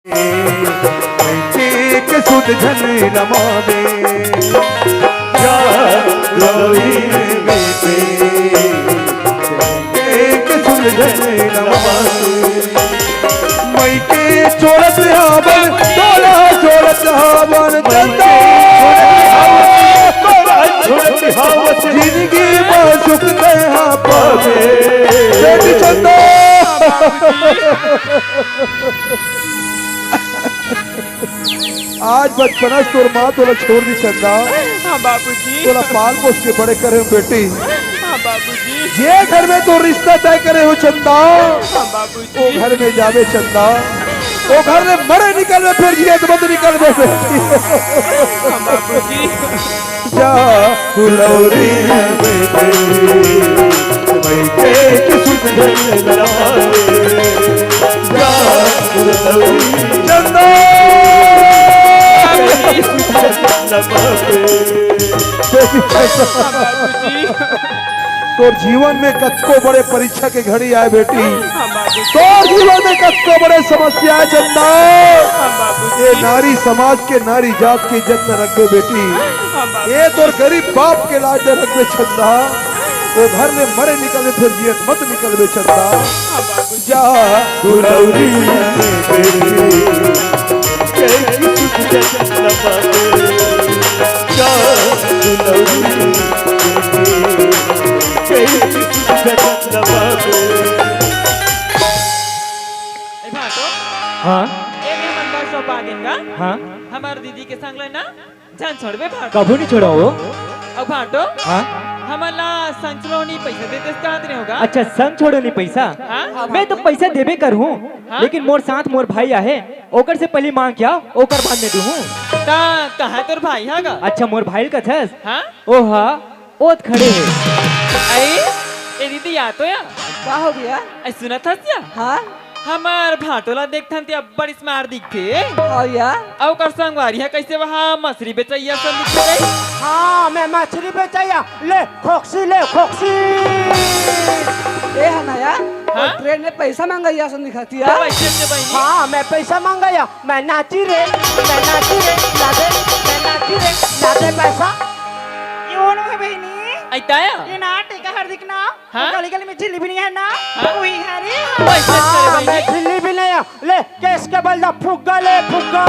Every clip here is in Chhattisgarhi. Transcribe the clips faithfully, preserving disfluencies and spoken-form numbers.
के सुध झन रमावे, या गौरी में बेटे, के सुध झन रमावे। मई के छोड़त हावन, तोला छोड़त हावन, चंदा। जिंदगी में सुख तैहा पावे। बेटी चंदा। आज बचपना से तोर माँ तोला छोड़ दी चंदा। हाँ बाबूजी। तोला पाल पोस के बड़े करे हूँ बेटी। हाँ बाबूजी। जे घर में तोर रिश्ता तय करे हूँ चंदा, हाँ बाबूजी। वो घर में जावे चंदा, वो घर में मरे निकलवे, फिर जियत मत निकलवे बेटी। हाँ बाबूजी। जा फुलौरी में बेटी, मई के सुध झन रमावे। जा फुलौरी चंदा। हाँ बाबूजी। तोर जीवन में कतको बड़े परीक्षा के घड़ी आए बेटी। हाँ बाबूजी। तोर जीवन में कतको बड़े समस्या आए चंदा। हाँ बाबूजी। ये नारी समाज के, नारी जात के इज्जत न रखबे बेटी। हाँ बाबूजी। ये तोर गरीब बाप के लाज न रखबे चंदा। वो घर ले मरे निकलबे, फिर जियत मत निकलबे चंदा। हाँ बाबूजी। जा फुलौरी में बेटी, कैसी तुझे लगा दे। जा फुलौरी में बेटी, कैसी तुझे लगा दे। ए भाटो। हाँ। ए भी मन बस शोपा गेन गा। हाँ। हमार दीदी के संग ले ना झन छोड़बे भाटो। कभू नहीं छोड़ाओ। अउ भाटो। हाँ। हमन ला संग छोड़ोनी पैसा दे देस कहत रहे होगा। अच्छा, संग छोड़ोनी पैसा? हाँ। मैं तो पैसा देबे करहूँ, हाँ? लेकिन मोर साथ मोर भाई आहे, ओकर से पहली मांग क्या, ओकर बाद में दूहूँ। ता कहाँ तोर भाई हा गा? अच्छा, मोर भाई ल कथस? हाँ। ओहा ओत खड़े हे। अरे, ए दीदी, या तो या। का हो गया? ए, सुनत हस या? हाँ। हमार भाटो ला देखथन ते अब्बड़ smart दिखथे। हाँ या। अउ ओकर संगवारी ह कइसे वहाँ मछरी बेचइया सन दिखथे गई? हाँ, मैं मछरी बेचइया। ले, खोकसी, ले, खोकसी। ए हनया, हाँ? ट्रेन में पैसा मांगइया सन दिखत हे। तो वैसे से बहिनी? हाँ, मैं पैसा मांगइया। मैं नाची रे, मैं नाची रे, ना दे, मैं नाची रे, ना दे पैसा। ये वो नो है बहिनी। अइता या? ये ना टेका हर दिखना। हाँ? गली गली में झिल्ली भी नहीं है ना? हाँ? वही है रे। वही से हाँ, करे मैं बहिनी। झिल्ली भी नहीं है। ले, केस के बल दा फुग्गा ले, फुग्गा।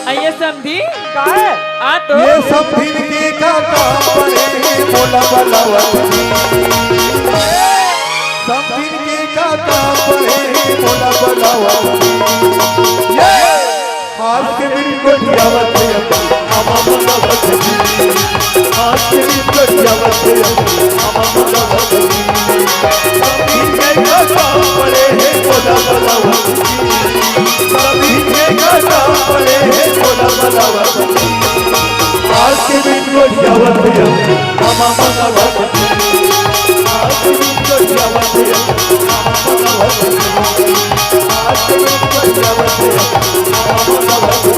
आइए समधी। काहे? आ तो। ये समधी के का काम पड़े, मोला बलावत जी। समधी के का काम पड़े, मोला बलावत जी। ये आज के दिन गोठियावत हे, हम मनावत जी। आज के दिन गोठियावत हे, हम मनावत जी। सभी के का काम पड़े हे, मोला बलावत जी। सभी के का काम पड़े हे, मोला बलावत जी। आज के दिन गोठियावत हे, हम मनावत जी। आज के दिन गोठियावत हे, हम मनावत जी।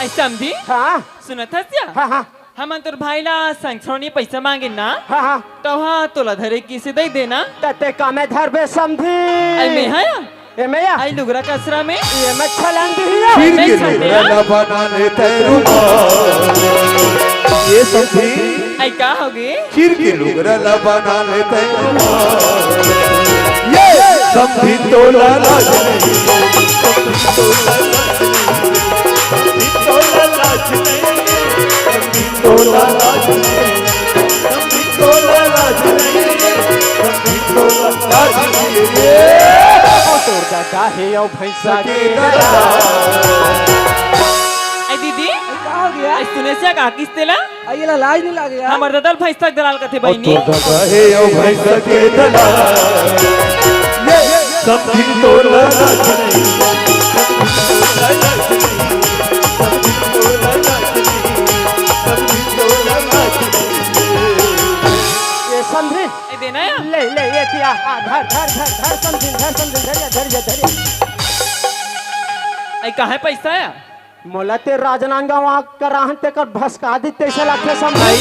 ऐ समधी? हाँ। सुनत हस या? हाँ, हाँ। हमन तोर भाई ला संग छोड़नी पैसा मांगे ना? हाँ, हाँ। तो हाँ, तोला धरे किसे दे देना। तते का मैं धरबे समधी? ऐ में है या? ए मैया। आई लुगरा कसरा में। ये मैं छलांग दिया। चीर के लुगरा ला बना ले तैं रुमाल। ये समधी। आई का होगे? चीर के लुगरा ला बना ले तैं रुमाल। ये समधी तोला लाज नहीं। समधी तोला लाज नहीं। समधी तोला लाज नहीं। समधी तोला लाज नहीं। समधी तोला लाज नहीं। समधी तोला लाज नहीं। ये तोर दादा हे अउ भैंसा के दलाल। ऐ दीदी, का हो गया? ऐ सुनेसिया का किस तेला? ऐ, ये ला लाज नहीं लागे यार। हमर ददल भैंसा के दलाल कथे बहिनी। तोर दादा हे अउ भैंसा के दलाल। ये समधी तोला लाज नहीं। समधी तोला लाज नहीं। समधी तोला लाज नहीं। ये समधी। ऐ देना या? ले, ले, ये दिया। हाँ, धर, धर, धर, धर, समधी, धर, समधी, धर या, धर या, धर या। ऐ कहाँ है पैसा या? मोला ते राजनांदगांव आके राहन तेकर भसका दी तइसे लगथे समधी। भाई,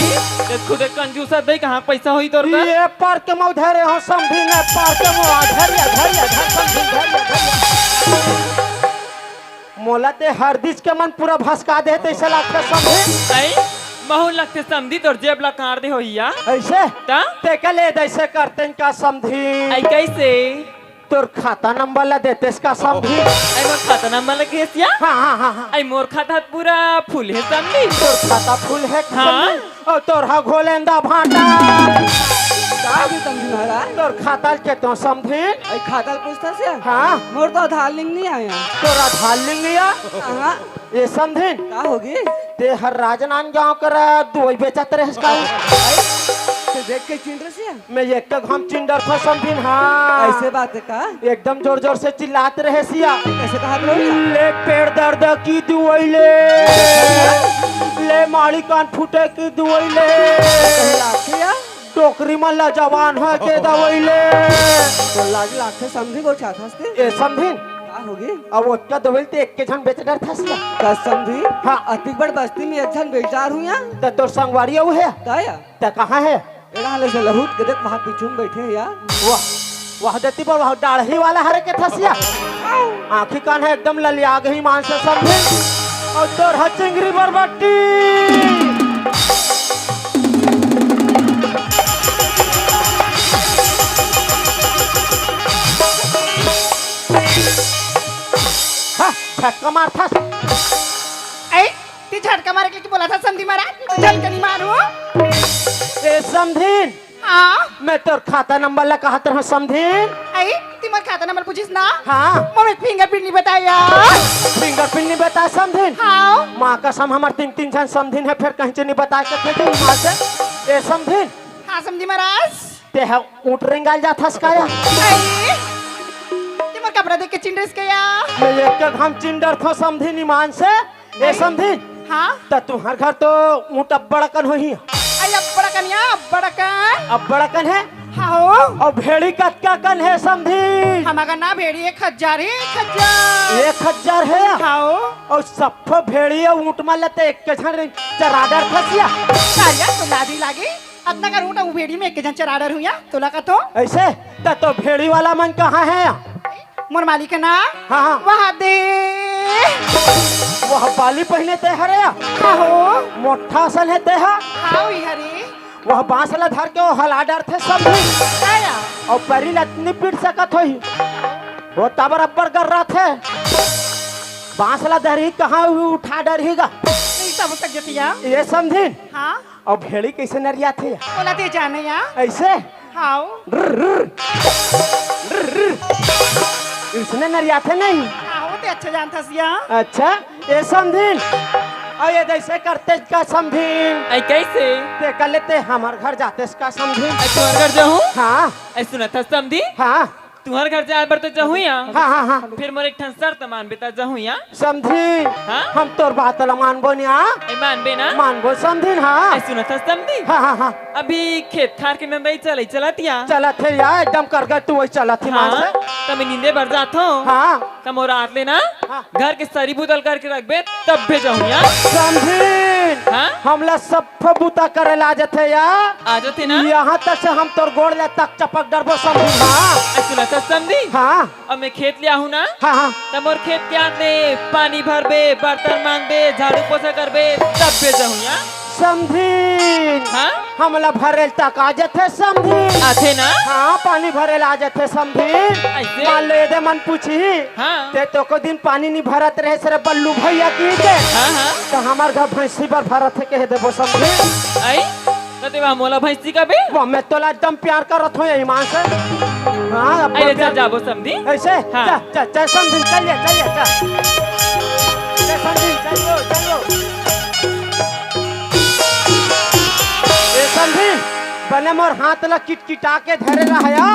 ते खुद एक कंजूस आदमी, कहाँ पैसा होही तोर कर? ये पार के मउ धरे हो समधी ने, पार के मउ धरिया, धरिया, धर समधी, धरिया, धरिया। मोला ते हर दिस के मन पूरा भसका दे तइसे लगथे समधी। भाई, महू लगथे समधी तोर जेब ला काट दे होही या। अइसे? ता? तेकर ले तइसे करतेन का समधी? आई कइसे? तोर खाता नंबर ला देतेस का समधी? आई मोर खाता नंबर ला केस या? हाँ, हाँ, हाँ, हाँ। आई मोर खाता पूरा फुल हे समधी। तोर खाता फुल हे का हाँ। समधी? अउ तोर हा घोलेंदा भांटा। का भी समधी महाराज? तोर खाता ल के तो समधी? आई खाता ल पूछथस या? हाँ। मोर तो आधार लिंक नइ आय। तोर आधार लिंक नइ आय? हाँ। ए समधिन, का होगे? ते हर राजनांदगांव करा दुवई बेचत रहेस का? ते देख के चिन रहे सिया? मैं एक घाम चिन डरथों समधिन, हाँ। अइसे बात हे का? एकदम जोर जोर से चिल्लात रहेस या। कइसे कहत रहे या? ले पेट दर्द की दुवई ले, ले माड़ी कान फूटे की दुवई ले। कहीं लागथे या? डोकरी मन ला जवान होय के दवई ले। तो लाज लागथे समधी, गोठियाथस ते। ए समधिन। का होगे? अब ओतका दवई ते एक के झन बेच डरथस या? का समधी? हाँ। अतिक बड़ बस्ती में एक झन बेचदार हूँ या। त तोर संगवारी अउ हे? का या? त कहाँ हे? एड़ा ले से लहुट के देख, वहाँ पीछू में बइठे हे या। वाह, वाह, देती बर, वाह, डाढ़ही वाला हरे के थस या। आँखी कान हे एकदम ललिया गही मान से समधिन। अउ तोर ह चिंगरी बरबट्टी। हाँ, झटका मारथस। ए, ते झटका मारे के लिए बोलथस समधी महाराज? झटका नइ मारूँ। ए समधिन, हाँ? मैं तोर खाता नंबर ला कहत रहूँ समधिन। आई, ते मोर खाता नंबर पूछिस ना? हाँ। मोर एक fingerprint नइ बताय या। Fingerprint नइ बताय समधिन? हाँ। माँ कसम, हमर तीन तीन झन समधिन हे, फेर कहीं से नइ बताय के फेर माँ से। ए समधिन। हाँ समधी महाराज। ते ह ऊँट रेंगाल जाथस का या? आई, ते मोर कपड़ा देख के चिन डरिस का या? मैं एक घाम चिन डरथों समधिन ईमान से। ए समधिन। हाँ? त तुम्हर घर तो ऊँट अब्बड़ अकन होही। अरे अब्बड़ अकन या, अब्बड़ अकन। अब्बड़ अकन हे? हाँ हो। अउ भेड़ी कतका अकन हे समधिन? हमर घर ना भेड़ी एक हजार हे, एक हजार। एक हजार हे? हाँ हो। अउ सफा भेड़ी अउ ऊँट मन ल ते एक झन चरा डरथस या? अरे तो लाज नइ लागे, अतना कन ऊँट अउ भेड़ी में एक झन चरा डरहूँ या, तोला कथों। अइसे? त तो भेड़ी वाला मन कहाँ हे? मोर मालिक हे ना? हाँ, हाँ। वहाँ दे। वह बाली पहिने ते हरे या? हाँ हो। मोट्ठा असन हे ते हा? हाँ, वही हरे। वह बाँस ला धर के वो हला डरथे समधिन। का या? अउ परी ला नइ पीट सकत होही। वो तबर अब्बड़ गर्राथे। बाँस ला धरही कहाँ, वो उठा डरही गा। नइ सब सक जतिया। ए समधिन। हाँ। अउ भेड़ी कइसे नरियाथे? ओला ते जाने या? अइसे? हाव। अइसने नरियाथे नहीं? हाव, ते अच्छा जानथस या। अच्छा, ए समधिन। अउ ए जइसे करथे का समधिन? अई कइसे? ते कर लेते हमर घर जातेस का समधिन? अई तोर घर जाहूँ? हाँ। अई सुनथस समधिन? हाँ। तुँहर घर जाए बर तो जाहूँ या। हाँ, हाँ, हाँ। फेर मोर एक ठन शर्त मानबे त जाहूँ या। समधिन, हाँ? हम तोर बात ला मानबो न या। ए, मानबे ना? मानबो समधिन, हाँ। ए, सुनथस समधिन? हाँ, हाँ, हाँ। अभी खेत खार के नंदई चलई चलत या। चलत हे या, एकदम कर गए तू वही चलत हे हाँ, मानसे। त मैं नींदे बर जात हूँ। हाँ। त मोर आत ले ना, हाँ। घर के सरी बुता ल करके रखबे, तब भेजहूँ या। समधिन, हाँ? हमला सब बुता करे ला आ जथे या। आ जथे ना? यहाँ तक से हम तोर गोड़ ले तक चपक डरबो समधिन। हाँ। अई सुनथस समधिन? हाँ। अब मैं खेत ले आहूँ ना? हाँ, हाँ। त मोर खेत के आत ले पानी भरबे, बर्तन मांजबे, झाड़ू पोछा करबे, तब भेजहूँ या। समधिन। हाँ? हमला भरे ल तक आ जथे समधिन। आथे ना? हाँ, पानी भरे ल आ जथे समधिन। अइसे? मान लो, एदे मन पूछी। हाँ। ते तो को दिन पानी नइ भरत रहेस रे बल्लू भैया कहिके। हाँ, हाँ। त हमर घर भैंसी बर भरत हे कह देबो समधिन। अई? त ते वाह मोला भैंसी कबे? वाह, मैं तोला एकदम प्यार करत हूँ ईमान से। हाँ, अब अरे, प्यार चल जाबो समधिन। अइसे? हाँ। चल, चल, चल समधिन, चल ले, चल ले, चल। चल समधिन, चल लो, चल लो। ए समधिन, बने मोर हाथ ला किटकिटा के धरे रहा या,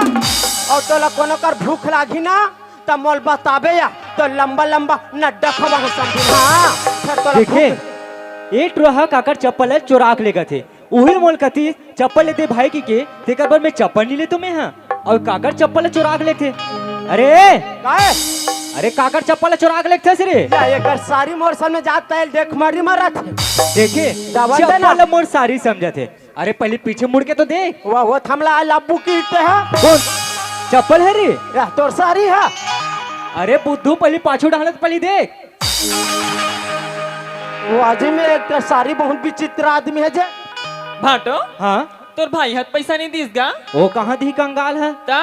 अउ तोला कोनो कर भूख लागी ना, त मोल बताबे या, त लंबा लंबा नड्डा खवाहूँ समधिन। हाँ, फेर तोला देखे, भूख ए टुरा ह काकर चप्पल ल चोरा के लेगथे। उही मोल कतिस चप्पल लेते भाई कहिके, तेकर बर मैं चप्पल नइ लेतों मैं हा। अउ काकर चप्पल ल चोरा के लेथे। अरे! काय? अरे काकर चप्पल ला चोरा के लेगथस रे? या एकर सारी मोर सामने जात हे, देख मरी मरत हे। देखे, जावन दे ना। चप्पल ला मोर सारी समझत हे। अरे पहली पीछे मुड़ के तो देख। वाह, वो थमला लब्बू की इट्टे हे। कौन? चप्पल हे रे? या तोर सारी हे। अरे बुद्धू, पहली पाछू डालत पहली देख। वो अजी में एक सारी बहुत विचित्र आदमी हे जे। भाटो, हाँ? तोर भाई ह त पैसा नहीं दिस गा? वो कहाँ दी कंगाल हे? ता,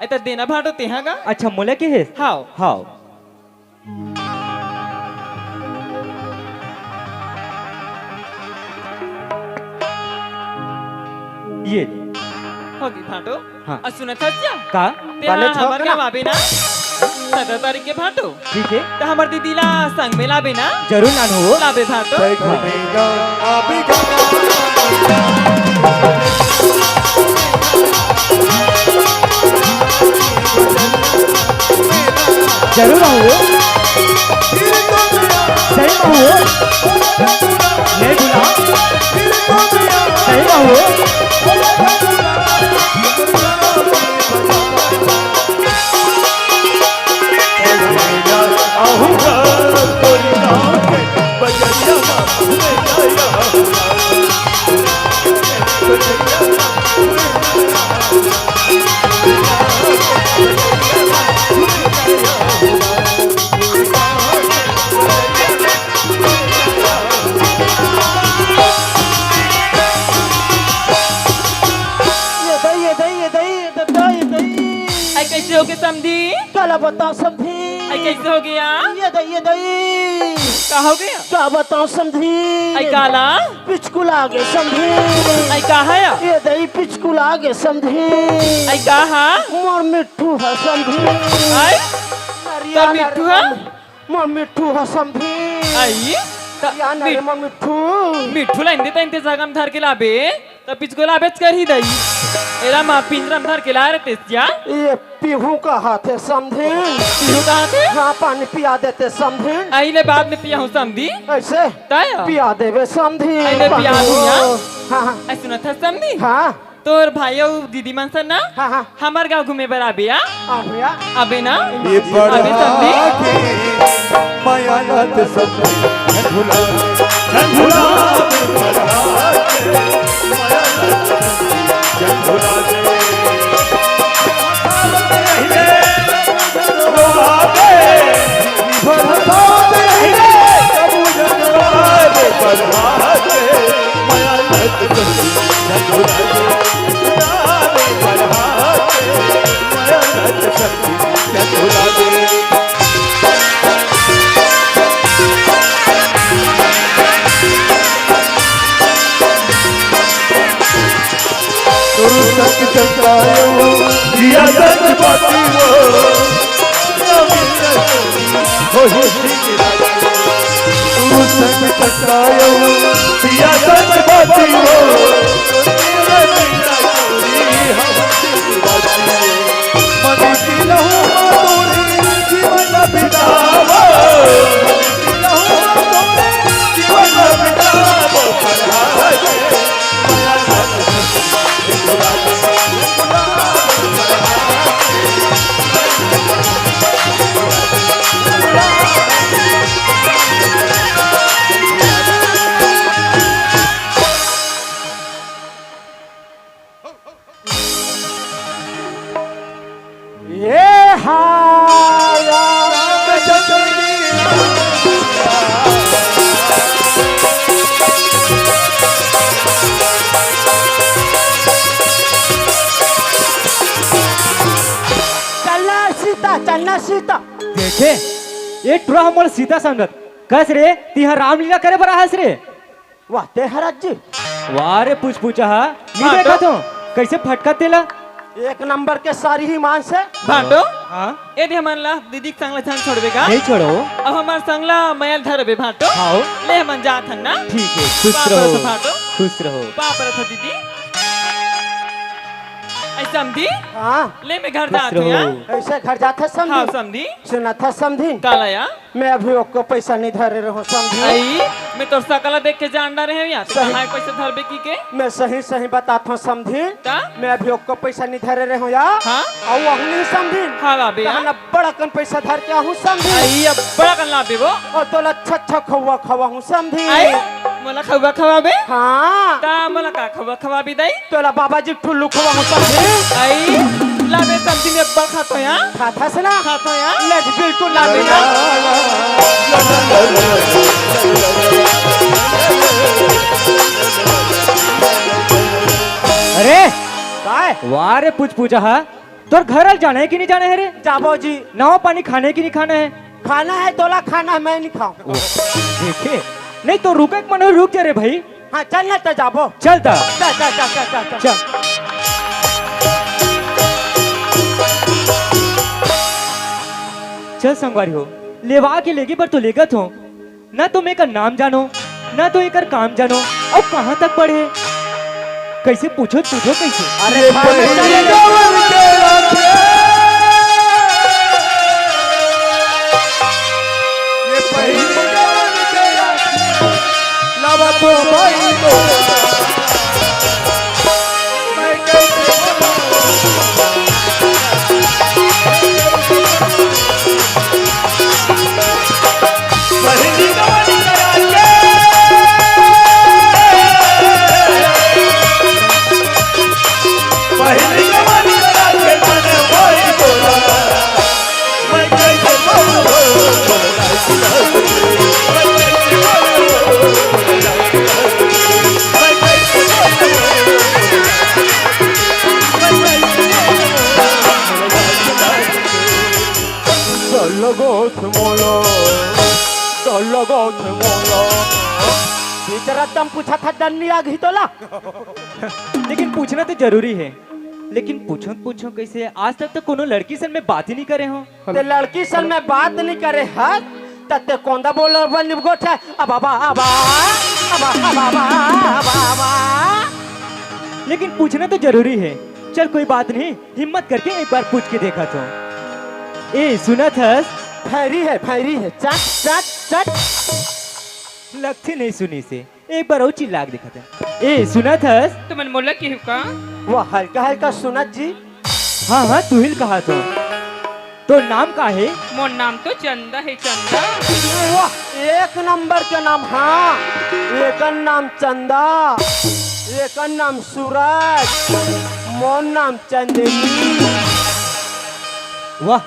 ए त देना भाटो तेहा गा? अच्छा, मोला के हे? हाव। हाव। ये। होगी भाटो। हाँ। अ सुनत हस क्या? का? तेहा काले हमर छोकरा। गाँव आबे ना? सतरा तारीख के भाटो। ठीक हे। त हमर दीदी ला संग में लाबे ना? जरूर लानहूँ। लाबे भाटो। हाँ। जरूर आहूँ। सही में आहूँ। नहीं भूला। सही में आहूँ। ये दई, ये दई, ये दई, ये दई, ये दई। आई कैसे होगे समधी? काला बताओ समधी। आई कैसे होगे? ये दई, ये दई। का होगे? का बताओ समधी? आई काला? पिचकुला गे समधी। आई का हे? ये दई पिचकुला गे समधी। आई का हे? मोर मिट्ठू हे समधी। आई? अरे तो यार, मिट्ठू हे? मोर मिट्ठू ह समधी। आई? त या ना रे मिठ-, मोर मिट्ठू। मिट्ठू ला इंदे त इंते जगह म धर के लाबे, त पिचकुला बेच कर ही दई। एला मा पिंजरा म धर के ला रे तेसिया। ये पीहू कहाथे समधी। पीहू कहाथे? हाँ, पानी पिया देते समधी। आई ले बाद में पिया हूँ समधी। ऐसे? तय? पिया देवे समधी। आई ले पिया पानी। दूँ या। हाँ, हाँ। आई सुनत हस समधी? हाँ। तोर भाई अउ दीदी मन सन ना हाँ, हाँ। हमर गाँव घूमे बर आबे या। हाँ भैया। आबे ना? ये अबे बड़ा समधी। के मया लत सब झंझुला, झंझुला, झंझुला। ये हारा चलना सीता, चलना सीता। देखे, ये टुरा हमर सीता संगत। कस रे, तिहा रामलीला करे बर आहस रे? वाह, ते हरत जी। वाह रे, पुचपुचा हा। नी हाँ, देखा तो? तो? कैसे फटका तेला? एक नंबर के सारी ही मान से। भाटो? हाँ? ए दे हमन ला दीदी के संग ला झन छोड़बे का? नहीं छोड़ो। अब हमर संग ला मया ल धरबे भाटो। हाँ। ले हमन जात हन ना। ठीक है, खुश पाँव रहो। परत भाटो। खुश रहो। पाँव परत दीदी। ऐ समधी? हाँ। ले मैं घर खुश जात हूँ रहो। यार। ऐसे घर जात है समधी? हाँ, समधी। सुनत है समधी? काला या? मैं अभी ओको पैसा नहीं धरे रहूं समधी। आई? मैं तोर सकल ला देख के जान डारे हंव या, ते सही। कहाँ पैसा धरबे कहिके? मैं सही सही बतात हंव समधी। का? मैं अभी ओक्को पैसा नइ धरे रहेंव या। हाँ? अउ वहू नइ समधी। हाँ, लाबे या। तहन अब्बड़ अकन पैसा धर के आहूं समधी। आई, अब्बड़ अकन लाबे वो। अउ तोला अच्छा अच्छा खउवा खवाहूं समधी। आई, मोला खउवा खवाबे? हाँ। त मोला का खउवा खवाबे दाई? तोला बाबा जी ठुल्लू खवाहूं समधी। आई, लाबे समधी, मैं अब्बड़ खाथंव या। खाथस ना? खाथंव या। ले बिल्कुल लाबे या। अरे! काय? वाह रे पुचपुचा हा। तोर घर ल जाने हे कि नइ जाने हे रे? जाबो जी। नवा पानी खाने हे कि नइ खाने हे? खाना हे तोला खाना हे, मैं नइ खांव। ओ, देखे? नहीं तो रुके के मन हो, रुक जा रे भाई। हाँ, चल ना त जाबो। चल त। चल, चल, चल, चल, चल, चल। चल। चल संगवारी हो, लेवा के लेगे बर तो लेगत हंव, ना तो मैं एकर नाम जानों, ना तो एकर काम जानों, अउ कहाँ तक पढ़े। कइसे पूछों, पूछों कइसे? अरे, ये पहली गवन के राखे। ये पहली गवन के राखे। लावा तो भाई तो। मैं कइसे बोलूं? बेचारा तम पूछा था, डर नहीं आ गई तोला। लेकिन पूछना तो जरूरी है। लेकिन पूछों, पूछों कैसे? आज तक तो कोनो लड़की सन में बात ही नहीं करे हो। ते लड़की सन में बात नहीं करे हस, त ते कोंदा बोल बन गोठा। अब, अब, अब, अब, अब, अब, अब, अब। लेकिन पूछना तो जरूरी है। चल, कोई बात नहीं, हिम्मत करके एक बार पूछ के देखा तो। ए, सुना थस? फैरी है, फैरी है। चट, चट, चट। लगथे नहीं सुनी से। एक बार अउ चिल्ला के देखत हन। ए, सुनत हस? तुमन मोला केहू का? वो हल्का हल्का सुनत जी। हाँ, हाँ, तुहिल कहा तो। तोर नाम का हे? मोर नाम तो चंदा हे, चंदा। वाह, एक नंबर के नाम, हाँ। एकर नाम चंदा, एकर नाम सूरज, मोर नाम चंदनी। वाह,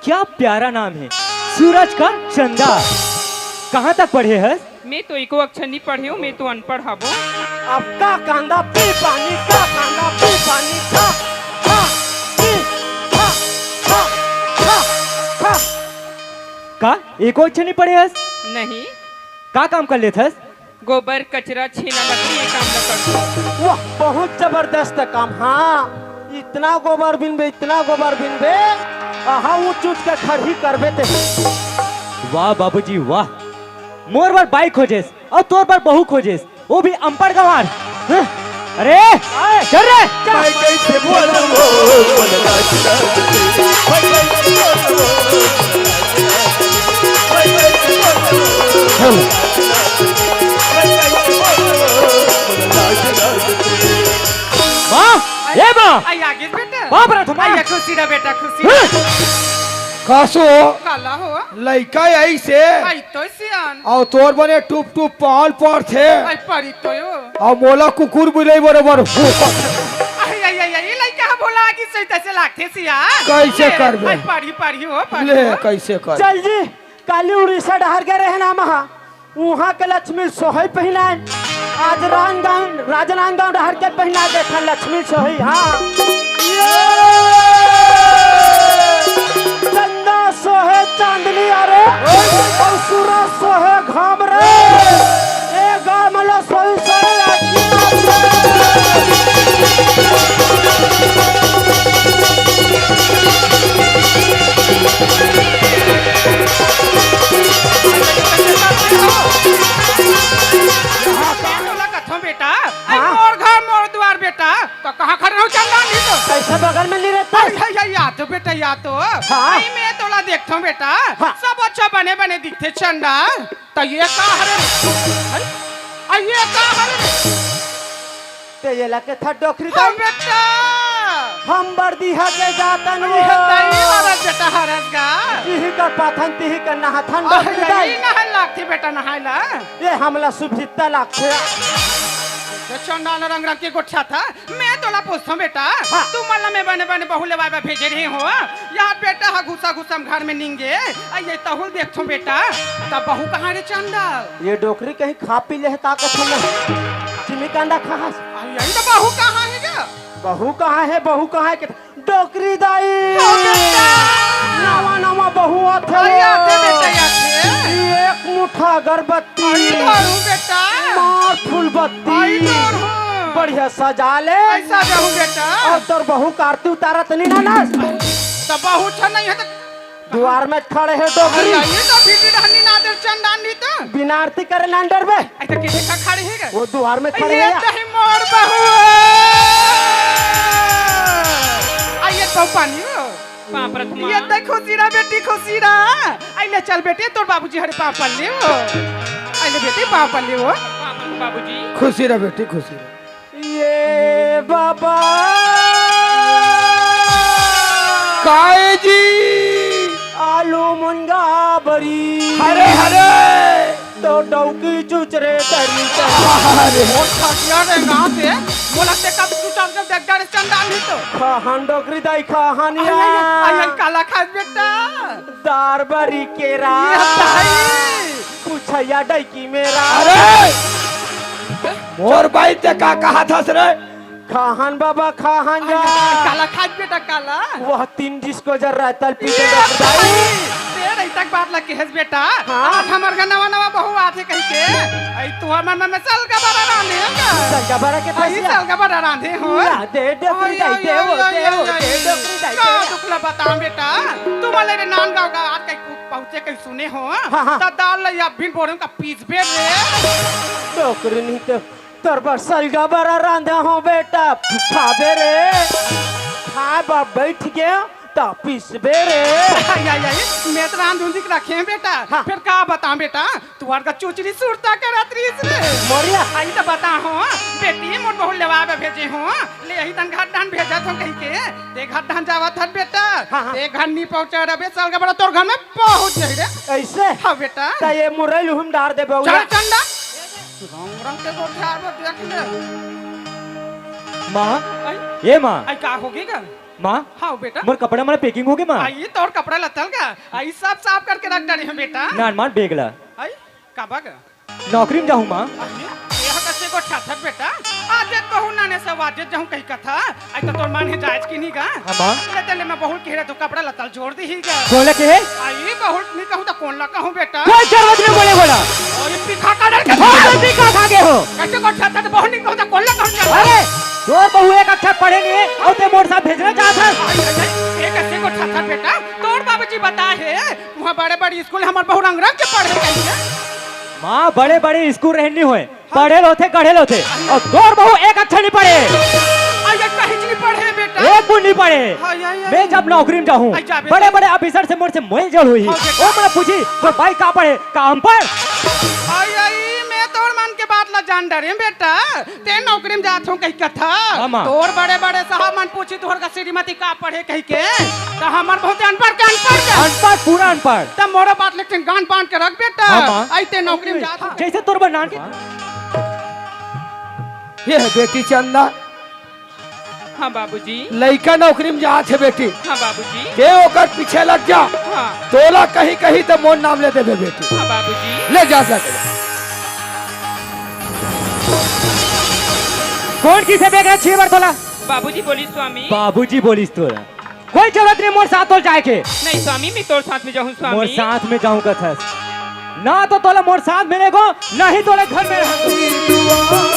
क्या प्यारा नाम है, सूरज का चंदा। कहाँ तक पढ़े हस? मैं तो एको अक्षर नहीं पढ़े हूँ, मैं तो अनपढ़ हबो। अब का कांदा पी पानी, का कांदा पी पानी, का, का, पी, का, का, का, का। का? एको अक्षर नहीं पढ़े हस? नहीं। का काम कर लेत हस? गोबर, कचरा, छेना, लकड़ी, ये काम ल करथों। वाह, बहुत जबरदस्त काम। हाँ, इतना गोबर बिनबे, इतना गोबर बिनबे, आहा, ऊंच ऊंच के खरही करबे ते। वाह बाबूजी, वाह। मोर बर बाई खोजेस अउ तोर बर बहू खोजेस, वो भी अनपढ़ गंवार। हं? अरे, चल रे। मैं कैसे बोलूं, बोलना चाहती, मैं कैसे बोलूं, मैं कैसे बोलूं, बोलना चाहती, मैं कैसे बोलूं, बोलना चाहती। माँ, ए माँ। आई आगे बेटा। बाप रे, तुम आई खुशी रह बेटा, खुशी। हं। कासो। काला हो। लइका आइसे। आई तो सियान। अउ तोर बने टुप टुप पाल पड़थे। आई परी तो यो। अउ मोला कुकुर बिलई बरोबर। आई, आई, आई, आई, लइका बोला कि सही तैसे लागथे सियान। कैसे ले, करबे? आई परी, परी हो, परी ले, हो। कैसे कर? चल जी, काली उड़ीसा डहर गे रहे ना महा। उहाँ के लक्ष्मी सोहई पहिनाए, आज राजनांदगांव, राजनांदगांव डहर के पहिना देखा लक्ष्मी सोहई, हाँ। चंदा सोहे चांदनी अरे, अउ सूरज सोहे घाम रे। ए गाँव में लो सोई सोई आखी मार रे। हाँ, का बोला कथों बेटा? आई हाँ। मोर घर, मोर दुआर बेटा। तो कहाँ खड़े रहो, चंदा नहीं तो। मिली रहता है। अरे, अरे, या तो बेटा, या तो। हाँ। अरे, मैं तोला देखथों बेटा। हाँ। सब अच्छा बने बने दिखथे चंडा। त ये का हरे? अरे, अरे, ये का हरे? ते ये लगे था डोकरी हाँ दाई। बेटा। हम बरदीहा के जातन अरे, वो। ये दाई हरस बेटा, हरस गा। जिही कर पाथन, तिही कर नहाथन अरे, डोकरी दाई। ये नहाय लागथे बेटा, नहाय ला। ये हमला सुभिता लागथे। ये चंडाल रंग रंग के गोठियाथा। मैं तोला पूछथों बेटा, हाँ। तुमन ला मैं बने बने बहू लेवाय बर भेजे रहे हों। यार बेटा ह घुसा घुसा म घर में निंगे। अ ये तहूं ल देखथों बेटा, त बहू कहाँ रे चंडा? ये डोकरी कहीं खा पी ले हे का कथों ना? चिमी कांदा खाहस? अरे यही तो बहू कहाँ हे गा? बहू कहाँ हे, बहू कहाँ हे के डोकरी दाई। ओ बेटा। नवा नवा बहू आथे अरे वो। आथे बेटा, आथे। एक मुठा अगरबत्ती। अरे धरू बेटा। मार फूल बत्ती। अरे धरू। बढ़िया सजा ले। अरे सजाहूं बेटा। अउ तोर बहू कारती उतारत नहीं ना नास। त बहू छ नहीं हे त दुवार में खड़े हे डोकरी। अरे, ये तो भीटी डहनी ना दे चंडाल नहीं तो। बिना आरती करे ना डरबे। अरे, तो किसे का खड़े हे गा? वो दुवार में खड़े ये हे। तो ही मोर बहू। आ, ये तो पानी हो। बाप रे, तुम ये तो खुशी रहा बेटी, खुशी रहा। आई ले चल बेटी, तोर बाबूजी हरे पाँव पड़ ले हो। आई ले बेटी, पाँव पड़ ले हो। बाप रे, बाबूजी। खुशी रहा बेटी, खुशी रहा। ये बाबा। काय जी? आलू मुनगा बरी। हरे, हरे। तो डौकी चुचरे तरी तरी। अरे। मोर खटिया रे ना दे। मोला ते कब चुचर के देख डारे चंडाल नहीं तो। खाहन डोकरी दाई खाहन आई, या। आई, आई, आई, काला खास बेटा। दार बरी केरा। ये दाई। कुछैया डैकी मेरा। अरे! मोर बाई ते का कहाथस रे? खाहन बाबा, खाहन जा। काला खाज बेटा, काला। वह तीन डिस्को जर रहा है, तल पी के ये रख दे। भाई, ते रही तक बात लग के हस बेटा। हाँ। आज हमर घर नवा नवा बहू आथे कहि के। आई तू हमर मन में सल का बड़ा रांधे हो का? सल का बड़ा के आई पैसा। सल का बड़ा रांधे हो। ला दे, डोकरी आई, दाई, आई, दे, आई, वो, आई, दे, आई, वो, आई। दे, डोकरी दाई, का दे। दुख ला बता बेटा। तू मले रे नांदगांव का आज कहीं पहुंचे कहीं सुने हो। हाँ, हाँ। त दाल ला या बिन बोरे का पीस बे रे। डोकरी नहीं तो तोर बर सलगा बरा रांधा हो बेटा, खाबे रे। खा बा बैठ के त पिसबे रे। आई, आई, आई, मैं तो रांध उंधी के रखे हैं बेटा। हाँ। फिर का बताऊं बेटा, तुहर का चुचरी सुरता करत रहीस रे। मोरिया। आई तो बता हो, बेटी मोर बहू लेवा बे भेजे हो, ले यही तन घर धान भेजत हो कहि के, ते घर धान जावत हन बेटा, हाँ, हाँ। ते घर नहीं पहुंचा रहे, सलगा बरा तोर घर में पहुंच जाई रे। ऐसे? हाँ बेटा। त ये मुरई लुहुम डार दे बउला। चल चंडा। रंग रंग के गोठियार में देख ले। माँ, आई? ए माँ। आई का होगे गा? माँ, हाँ बेटा। मोर कपड़ा मन packing होगे माँ? आई तोर कपड़ा लत्ता ल गा? आई सब साफ करके रख डारे हंव बेटा। नान मार bag ला। आई काबर गा? नौकरी में जाहूँ माँ। आई ये ह कइसे गोठियाथस बेटा? आज एक बहू नाने से वाजे जाहूँ कहि कथा। आई तो तोर मन हे जायज कि नहीं गा? हाँ, माँ। ले, ले, ले, मैं बहू ल कहे रहे तो कपड़ा लत्ता ल जोर दिही गा। कोन ला कहे? आई बहू ल नहीं कहूँ तो कोन ला कहूँ बेटा? कोई जरूरत नहीं बोले बोला। अरे पिखा का डर के हाँ, पिखा खा गए हो। कइसे गोठियाथस बहू ल नहीं कहूँ तो कोन ला कहूँ चल? अरे, तोर बहू एक अक्षर पढ़े नहीं हे, अउ ते मोर साथ भेजना चाहत हस। आई, आई, आई, ये कइसे गोठियाथस बेटा? तोर बाबूजी बताए हे, वहाँ बड़े बड़े स्कूल हमर बहू रंग रंग के पढ़े कहि के। माँ, बड़े बड़े स्कूल रहन नहीं होय। पढ़े ल होथे, गढ़े ल होथे। अउ तोर बहू एक अक्षर नहीं पढ़े। आई, आई, कहीं नहीं पढ़े बेटा। एक बूंद नहीं पढ़े। आई, आई, आई। मैं जब नौकरी में जाहूँ, आई, जाबे बड़े-बड़े officer से मोर से मेल जोल होही। हाँ, बेटा। ओ मोला पूछी, "तोर बाई का पढ़े? का अनपढ़?" आई, आई, मैं तोर मन के बात ला जान डरेंव बेटा। ते नौकरी में जात हो कहि कथा। हाँ, माँ। तोर बड़े-बड़े साहब मन पूछी, "तोर का श्रीमती का पढ़े?" कहि के, त हमर बहुते अनपढ़ के अनपढ़ के। अनपढ़, पूरा अनपढ़। त मोरो बात लेकिन गान बांध के रख बेटा। हाँ, माँ। आई ते नौकरी में जात हो। जैसे तोर बर नान के ये हे बेटी चंदा। हाँ बाबूजी। लइका नौकरी में जात हे बेटी। हाँ बाबूजी। ते ओकर पीछे लग जा। हाँ। तोला कहीं कहीं त मोर नाम ले देबे बेटी। हाँ बाबूजी। ले जा, जा। कोन किसे bag हे, छे बार तोला? बाबूजी बोलिस स्वामी। बाबूजी बोलिस तोला। कोई जरूरत नहीं मोर साथ तोर जाए के। नहीं स्वामी, मैं तोर साथ में जाहूँ स्वामी। मोर साथ में जाहूँ कथस। ना तो तोला मोर साथ मिलेगो, नहीं तोला घर में रहूँ।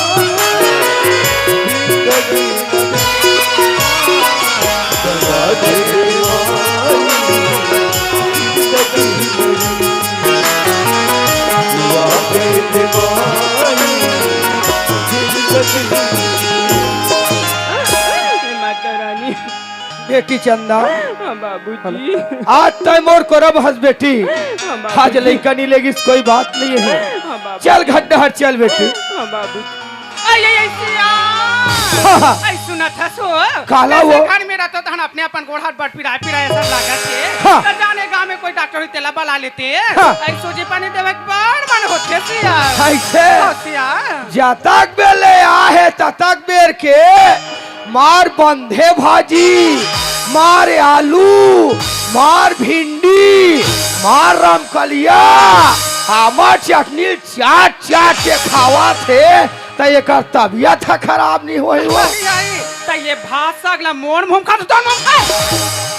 माता रानी। बेटी चंदा, हाँ बाबूजी। आज तय मोर करब हस बेटी। हाँ बाबूजी। आज लइका नहीं लेगिस, कोई बात नहीं है। हाँ बाबूजी। चल घर डहर चल बेटी। हाँ बाबूजी। आई, आई, आई, सिया। हाँ, हाँ। आई, सुनत हस ओ? काला कइसे वो? घर में रहत हन अपने अपन गोड़ हाथ बड़ पिराए पिराए सब लागत हे। हाँ। त जाने गाँव में कोई डॉक्टर होई तेला बला लेते। हाँ। आई, सूजी पानी देवे के बड़ मन होथे सिया। कइसे? हाँ, सिया। जतक बेर ले आहे ततक बेर के मार बंधे भाजी, मार आलू, मार भिंडी, मार रमकलिया, आमा चटनी चाट चाट के खावत हे, त एकर तबियत ह खराब नहीं होही वो। आई, आई, त ये भात साग ला मोर मुंह खा, तोर मुंह खा।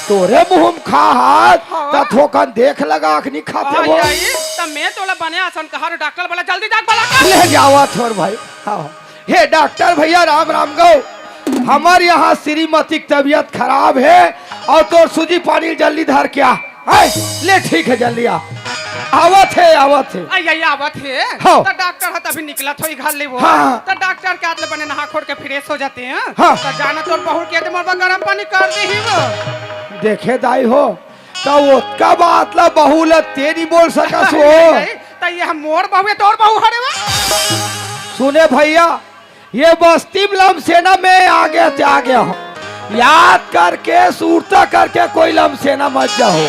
तोरे मुंह में खा हाथ, हाँ। त थोकन देख लगा के नहीं खाते आई, वो। आई, त मैं तोला बने असन कहा रे, डॉक्टर बला, जल्दी जाके बला कर। ले जावा थोर भाई। हाँ। हे डॉक्टर भैया, राम राम गो। हमर यहाँ श्रीमती के तबियत खराब हे अउ तोर सूजी पानी जल्दी धर के आ। आय, ले ठीक हे, जल्दी आ। आवत हे, आवत हे। आई, आई, आवत हे। हाँ। त डॉक्टर ह तभी निकलत होही घर ले वो। हाँ, हाँ। त डॉक्टर के हाथ ले बने नहा खोर के फ्रेश हो जाते हैं। हाँ। त जाना तोर बहू के दे मोर बर गरम पानी कर देही वो। देखे दाई हो, त ओतका बात ला बहू ला ते नहीं बोल सकस वो। आई, आई, त ये हम मोर बहू हे, तोर बहू हरे वो। सुने भैया, ये बस्ती में लमसेना में आगे ते आगे हो। याद करके, सुरता करके कोई लमसेना मत जाओ।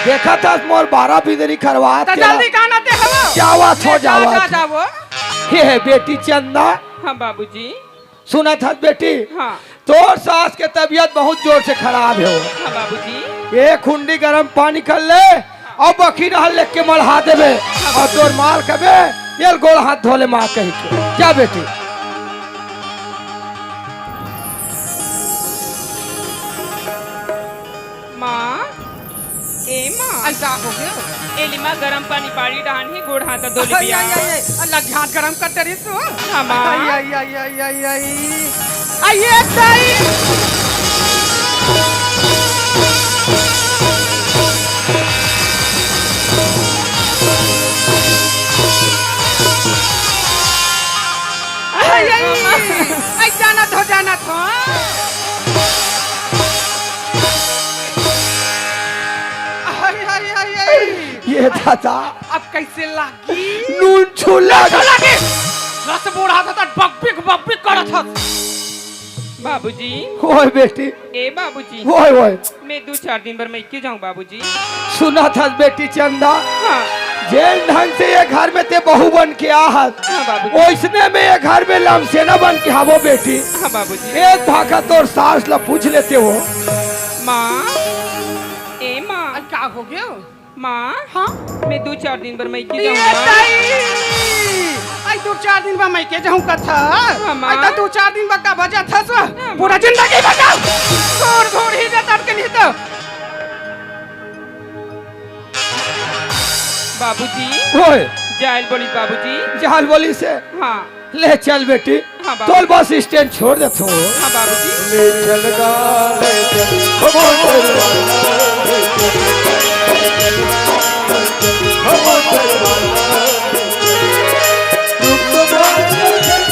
देखत हस मोर बारह बिदरी खरवात त तेला। जल्दी जाना ते हवो। जावत हो, ले जा, जावत जा, हो। जावो। हे, हे, बेटी चंदा। हाँ बाबूजी। सुनत हस बेटी? हाँ। तोर सास के तबियत बहुत जोर से खराब हे वो। हाँ बाबूजी। एक हुंडी गरम पानी कर ले अउ बखी रहल लेके मढ़ा देबे। अउ तोर माल कबे, "एल गोड़ हाथ धो ले माँ," कहि के। जा बेटी। माँ, ए माँ। आई, का हो गयो? ए ले माँ, गरम पानी बाड़ी डहान ही, गोड़ हाथ धो ले आई, बिया। आई, आई, आई, अल्लाह के हाथ गरम कर डरिस हो। हाँ, माँ। आई, आई, आई, आई, आई, आई। आई, ये ताई। आई, आई, आई, जानत हो, जानत हो। आई, आई, आई, आई। ये दादा। अब कैसे लागी? नून छुल्ला। नून छुल्ला के। रस बूढ़ा था, तब बकबिक, बकबिक करत हस। बाबूजी। ओए बेटी। ए बाबूजी। ओए, ओए। मैं दू चार दिन बर मइके जाहूँ बाबूजी। सुनत हस बेटी चंदा। हाँ। जेन ढंग से ये घर में ते बहू बन के आ हस, हाँ बाबूजी। ओइसने में ये घर में लमसेना बन के हवो बेटी। हाँ बाबूजी। एक भाखा तोर सास ला पूछ लेते हो। माँ, ए माँ। अरे का हो गयो? माँ, हाँ? मैं दू चार दिन बर मइके ए जाहूँ ना। ताई! आई दू चार दिन बर मइके जाहूँ कथा। हाँ, माँ। आई त दू चार दिन बर का बजा था सो? हाँ, माँ। पूरा जिंदगी बजा। घोर घोर ही जा तड़के नहीं तो। बाबूजी। ओए। जायल बोली बाबूजी। जायल बोली से। हाँ। ले चल बेटी, हाँ, बाबू। तोल बस स्टैंड छोड़ देथो। हाँ, बाबूजी। ले चल गा, ले चल। हो मोटर वाला, ले चल। हो मोटर वाला, ले चल। रुक तो जा, ले चल।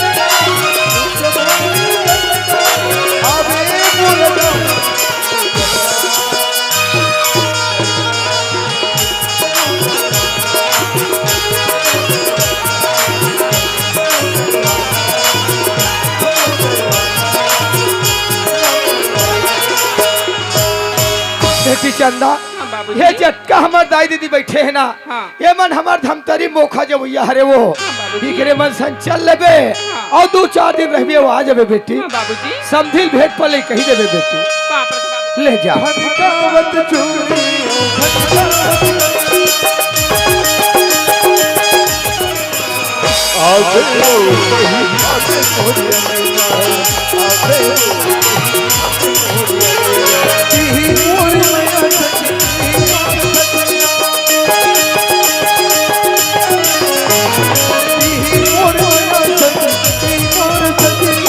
रुक तो जा, ले चल। अबे बोल जा। बेटी चंदा, हाँ, बाबूजी। ये जतका हमर दाई दीदी बैठे हे ना, हाँ। ये मन हमर धमतरी मोखा जवैया हरे वो। हाँ, बाबूजी। इकरे मन संग चल लेबे, हाँ। अउ दू चार दिन रहबे, वो आ जाबे बेटी। हाँ, बाबूजी। समधिल भेंट पले कहि देबे बेटी। बाप रे बाप। ले जा। खनकावत चूड़ी, खनकावत आवे ओ बहिन, आवे मोरे नैना, आवे ओ बहिन, आवे मोरे नैना। ई मोर मैया सखी, ई मोर सखी।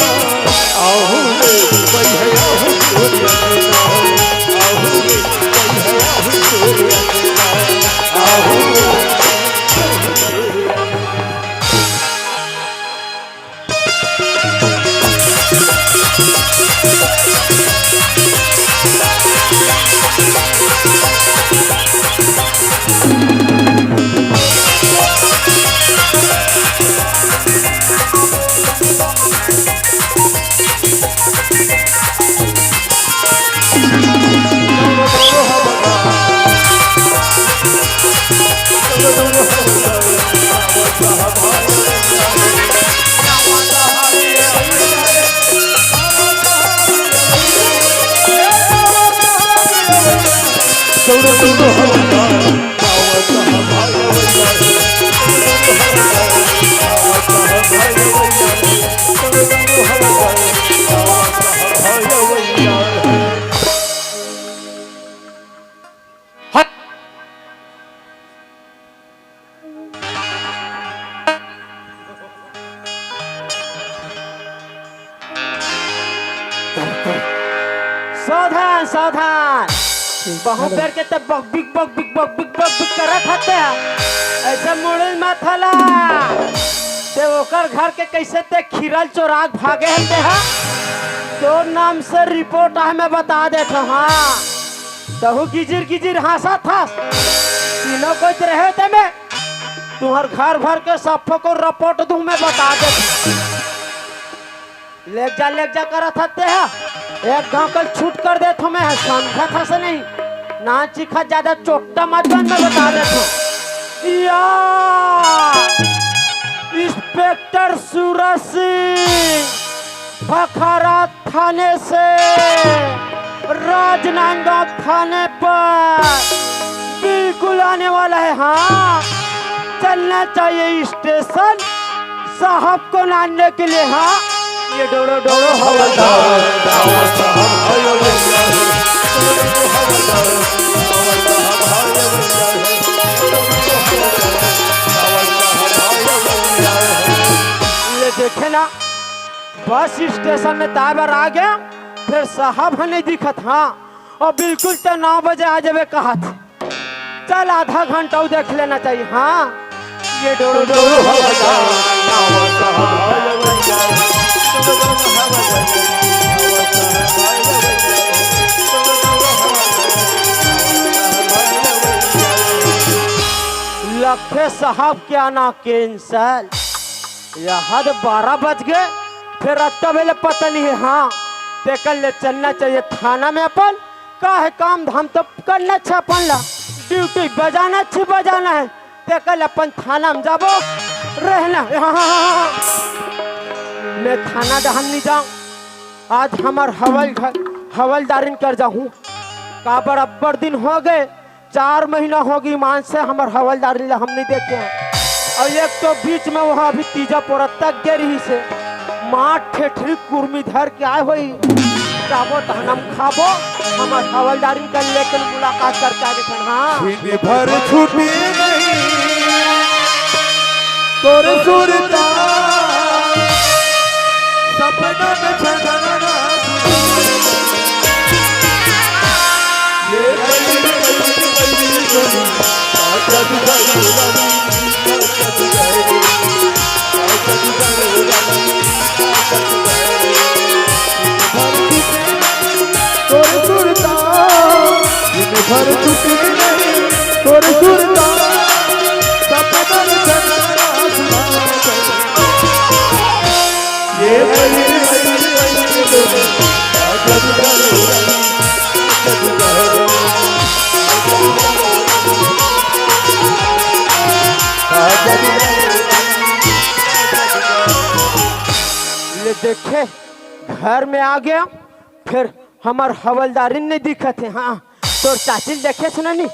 हट। सावधान, सावधान। बहुत बेर के ते बक बिक, बक बिक, बक बिक, बक बिक करत हते। ऐसे मुड़िल मत हला। ते ओकर घर के कैसे ते खिरल चोराक भागे हते हा? तोर नाम से रिपोर्ट आहे, मैं बता देत हूँ, हाँ। तहू गिजिर गिजिर हाँसत हस। तीनों कोई रहे ते में। तुहर घर भर के सफो को रिपोर्ट दूं, मैं बता देत हूँ। लेग जा, लेग जा करत हते हा। एक गांव कल छूट कर देत हूँ मैं, समझत हस नहीं। ना चिखा ज्यादा चोट्टा मत बन, मैं बता देत हूँ। या, इंस्पेक्टर सूरज सिंह, भखारा थाने से राजनांदगांव थाने पर बिल्कुल आने वाला है। हाँ, चलना चाहिए स्टेशन साहब को लाने के लिए। हाँ, ये डोड़ो डोड़ो हवलदार। ये देखे ना, बस स्टेशन में ताय बर आ गया, फिर साहब ह नहीं दिखत। हाँ, और बिल्कुल तो नौ बजे आ जाबे कहत। चल, आधा घंटा अउ देख लेना चाहिए। हाँ, ये डोड़ो डोड़ो हवलदार। लखे साहब के आना कैंसल। यहाँ तो बारह बज गए, फिर अत्ता बेले पता नहीं है। हाँ, तेकर ले चलना चाहिए थाना में अपन। का है काम धाम तो करना छे अपन ला, ड्यूटी बजाना छे बजाना है। तेकर ले अपन थाना में जाबो, रहना है। हाँ, हाँ, हाँ, हाँ। मैं थाना डहन नहीं जाऊँ, आज हमार हवल घर, हवलदारिन कर जाहूँ। काबर अब्बड़ दिन हो गए, चार महीना होगे ईमान से हमर हवलदार ला हम नहीं देखे हैं। और एक तो बीच में वहाँ अभी तीजा पोरा तक गे रही से, मार ठेठरी कुर्मी धर के आए होई। जाबो तहन हम खाबो, हमर हवलदारिन कर लेकिन मुलाकात करके आ देथन। हाँ, दिन भर छुट्टी नहीं, तोरे सुरता सपना में छनना। तोर सुरता, दिन भर छुट्टी नहीं, तोर सुरता, सपना में छनना। ये ले देखे, घर में आ गया, फिर हमर हवलदारिन नहीं दिखत है। हाँ, तोर चाचिल देखे सुना नहीं,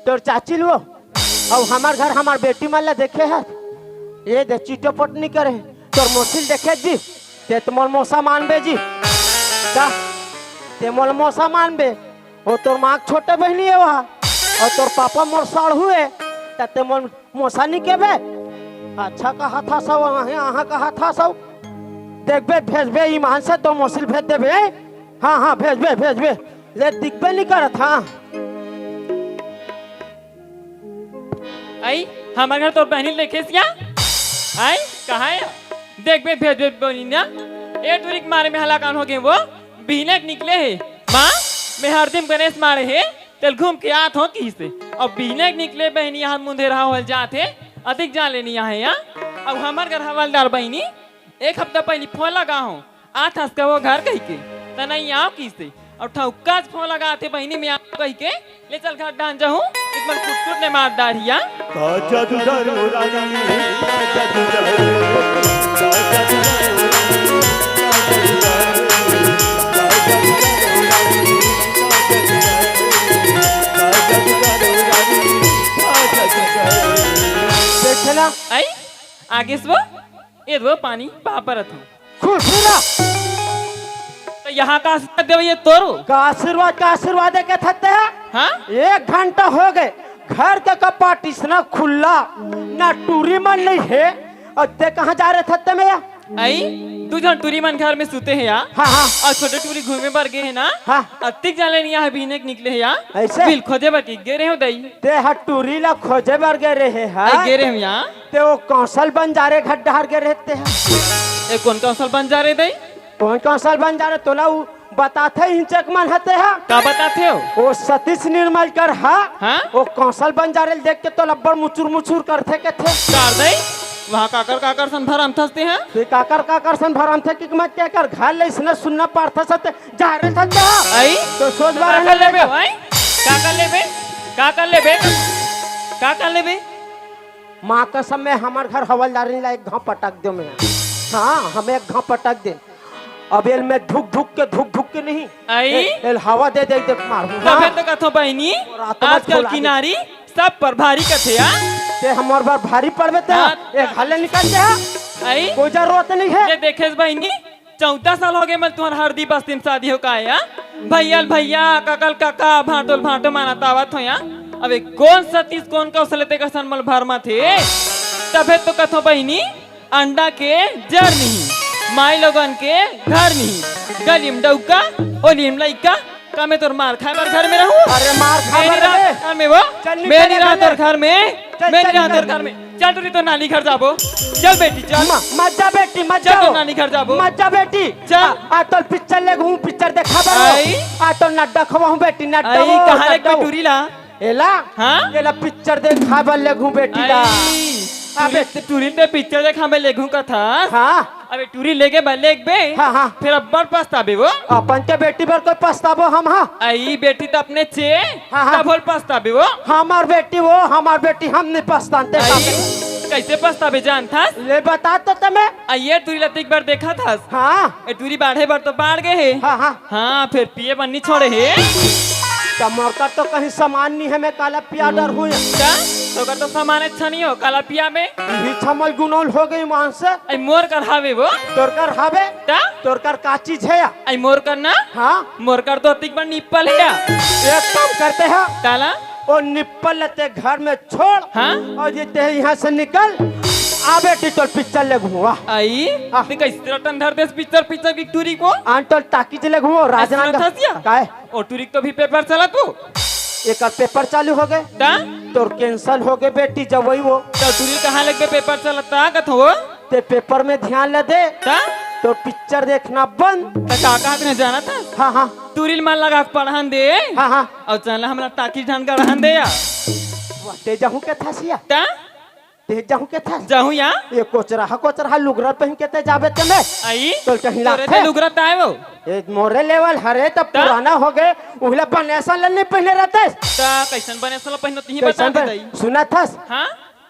तोर चाचिल वो, अब हमर घर हमर बेटी मन ला देखे है, ये दे चिटोपट नहीं करे। तोर मोसिल देखे जी, ते तो मोर मोसा मानबे जी, का ते मोर मोसा मानबे? वो तोर माँ के छोटे बहनी है वहाँ, और तोर पापा मोर साढ़ू है, त ते मोर मोसा नहीं केबे? अच्छा कहा था सब, अहाँ, अहाँ कहा था सब। देखबे, भेजबे, ईमान से तो मोसिल भेज देबे। हाँ, हाँ, भेजबे, भेजबे। ले दिखबे नहीं करत, हाँ। आई, हमर घर तोर बहनी देखे सिया। आई, कहाँ है? देखबे, भेजबे बनी ना। ए टुरी के मारे में हलाकान हो गए वो। बिहने के निकले है। माँ, मैं हरदिम गणेश मारे हे, तेल घूम के आत हो किहिसे। अब बिहने के निकले बहिनी, हाथ मुंह धरे हवल जात हे, अतिक जान लेनी आहे या। अब हमर घर हवलदार बहिनी, एक हफ्ता पहिली फोन लगा हो, आत हस कहो घर कहिके, त नहीं आओ किहिसे। अब ठौका च फोन लगात हे बहिनी, मैं आओ कहिके, ले चल घर डाहन जाहूं, इत मन कुटकुट ने मार डारिया। का जादू डारो रानी, का जादू डारो, का जादू डारो रानी, का जादू डारो रानी, का जादू डारो रानी, का जादू डारो रानी, का जादू डारो। देखे ना? आई, आगे से वो, ये वो पानी पापर था। खुश रह। त यहाँ का आशीर्वाद देवइया तोरो? का आशीर्वाद, का आशीर्वाद देके थते है? हाँ? एक घंटा हो गए, घर के कपाट इसना खुल्ला, ना टूरी मन नहीं है। अउ ते कहाँ जा रहे थते में या? आई, दू झन टूरी मन घर में सुते हे या। हाँ, हाँ। अउ छोटे टूरी घूमे बर गे हे ना। हाँ। अतिक जान लेनी आहे बिहने के निकले हे या। ऐसे? बिल खोजे बर कि गे रहे हो दई। ते ह टूरी ला खोजे बर गे रहे हे, हाँ? आई, गे रहे हो या। ते वो कौशल बंजारे घर डहर गे रहे ते ह। ए, कोन कौशल बंजारे दई? कोन कौशल बंजारे? तोला उ बताथे इंचक मन हते ह। का बताथे हो? वो सतीश निर्मलकर ह। हाँ? वो कौशल बंजारे ल देख के तोला अब्बड़ मुचुर मुचुर करथे कथे। कर दई, वहाँ काकर काकर सन भरम थसते हैं। ते काकर काकर सन भरम थे कि मत के कर घर ले इसने सुनना पड़था सते। जा रे संता। आई? तो सोच बार का कर लेबे, आई? का कर लेबे? का कर लेबे? का कर लेबे? माँ कसम में हमर घर हवलदारिन ला एक घाव पटक दे मैं। हाँ, हमें एक घाव पटक दे। अब एल मैं धुक धुक के, धुक धुक के नहीं। आई? ए-, एल हवा दे दे, देख मार। तबे हाँ? तो कथो बहिनी, और आत्मा आजकल फुला की दे। नारी सब पर भारी कथे, हाँ? ते हमर बर भारी पड़बे ते, हाँ। एक हले निकल दे, हाँ? आई? कोई जरूरत नहीं है। ये देखेस बहिनी, चौदह साल हो गए, मैं तुम्हार हरदी बस्ती में शादी हो का आया। भैया ल भैया, काका ल काका, भांटो ल भांटो मानत आवत हो या। अबे कोन सतीश, कोन कौशल ते कसन मल भरमा थे। तभे तो कथो बहिनी, अंडा के जर नहीं, माई लोगन के घर नहीं, गली में डौका, ओली में लइका, का मैं तोर मार खाए बर घर में रहूं? अरे मार खा मैं नहीं बर रहूं रे। घर में वो, चल निकल मैं नहीं घर रहूं में। तोर घर में, चल, मैं चल नहीं रहूं निकल। तोर घर में। चल टूरी, तो नानी घर जाबो। चल बेटी, चल। म-, मत जा बेटी, मत चल जाओ। तो नानी घर जाबो। मत जा बेटी। चल। आ, आ तो पिक्चर ले घूम, पिक्चर देखा बर। आई। आ तो नड्डा खवाहूं बेटी, नड्डा आई, वो, कहाँ ले नड्डा वो। टूरी ला? एला? हाँ? एला पिक्चर देखा बर ले घूम बेटी ला। आई, आ टूरी, बेटी। टूरी ते पिक्चर देखा बर ले घूम कथा। हाँ। अबे टूरी लेगे बा, लेगबे। हाँ, हाँ। फिर अब्बड़ पछताबे वो। अपन के बेटी बर कोई पछताबो हम, हाँ। आई बेटी तो अपने चे, हाँ, हाँ। तब होल पछताबे वो। हमार बेटी वो, हमार बेटी हम नहीं पछताते आई, बाप। कैसे पछताबे जानथस? ले बता तो तमे। आ ये टूरी ला अतिक बार देखा थस। हाँ। ए टूरी बाढ़े बर तो बाढ़ गए हे। हाँ, हाँ। हाँ, फिर पिए बर नहीं छोड़े हे। त मोर कर तो कहीं सामान नहीं है, मैं काला पिया डर हूँ। का? तो कर तो सामान अच्छा नहीं हो, काला पिया में। यही छमल गुनौल हो गई मान से। आई मोर कर हावे वो। तोर कर हावे? का? तोर कर का चीज है या? आई मोर कर ना? हाँ। मोर कर तो अतिक बड़ निप्पल है या। एक काम करते हैं। काला? ओ निप्पल लते घर में छोड़। हाँ? और ये ते यहाँ से निकल। आ बेटी तोर पिक्चर ले घुआ। आई? हाँ। ते कैसे रटन धर देस पिक्चर, पिक्चर की टूरी को? आन तोर टाकीज ले घुआ, राजनांदगांव। सुनत हस या? काय? ओ टूरी तो भी पेपर चलत वो। एकर पेपर चालू हो गए। ता? तोर कैंसिल हो गए बेटी, जब वही वो। तो टूरी कहाँ लग गए पेपर चलत ता, कथो वो? ते पेपर में ध्यान ल दे। ता? तोर पिक्चर देखना बंद। त का कहत रहे जानत हस? हाँ, हाँ। टूरी ल मन लगा के पढ़न दे। हाँ, हाँ। अउ चल हमला टाकीज ढंग का रहन दे या। वाह, ते जाहूं के थस या? ता? ते जाहूं के थस? जाहूं या? ये कोचरा हा, कोचरा हा लुगरा पहन के ते जाबे ते में। आई? तोल कहीं तोरे लागथे? ते लुगरा ताए वो। ए, मोरे लेवल हरे त ता? पुराना हो गए, उहला बनेसन ल नहीं पहने रहते। ता कैसन बनेसन ल पहनो तिही कैसन बता दे बन-, दई। सुना थस? हाँ?